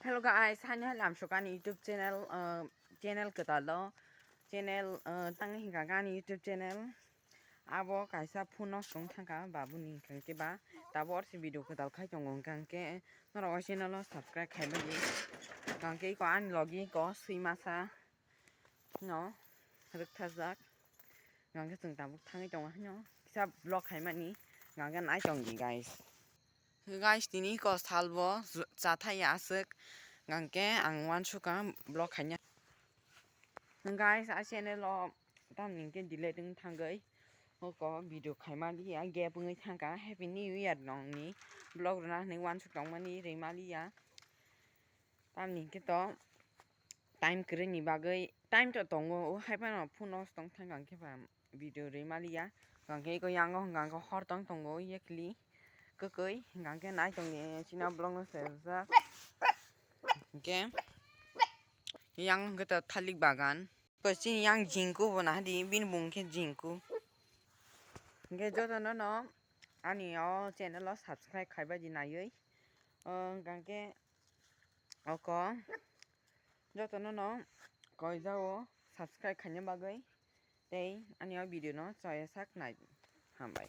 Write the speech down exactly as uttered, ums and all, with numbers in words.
Hello guys, hani hai lamsok ani YouTube channel, uh, channel kwtal o, channel, uh, tangwi hinkha ani YouTube channel. Abo kaisa phone nosto wng thangkha babuni, hinkha khe ba tabuk orsi video kwtal khai tongo, hinkha khe norok o channel o subscribe khai mani. Hinkha khe iko ani logi iko swimasa no rwkthajak. Hinkha khe chwng tabuk thangwi tongo haino kisa vlog khai mani, hinkha khe nai tong di guys. Guys, tini ko salbo chathai aswk, hinkha khe ang uansukha vlog khaina. Guys, a channel o tamni hwnkhe delete wng thangwi oko video khaima liya, gap wngwi thangkha. Happy New Year nongni vlog rwna hinwi uansuk tongmani rwima liya. Tamni hwnkhe to time kwrwini bagwi, time to tongo, o hai phano phone nosto wng thangkha, hinkhe ba video rwima liya. Hinkha khe iko yango hinkha khe hor tong tongo yekli kwkwi, hinkha khe nai tongdi chini vlog no sejak. Hinkhe yang hinkhe to thalik bagan. Ko chini yang jingku bo nahadi, bini bung khe jingku. Hinkhe jotono no ani o channel o subscribe khaibai di naiwi. O hinkha khe oko jotono no koijao subscribe khaina bagwi tei ani o video no choya sak nai. Hambai.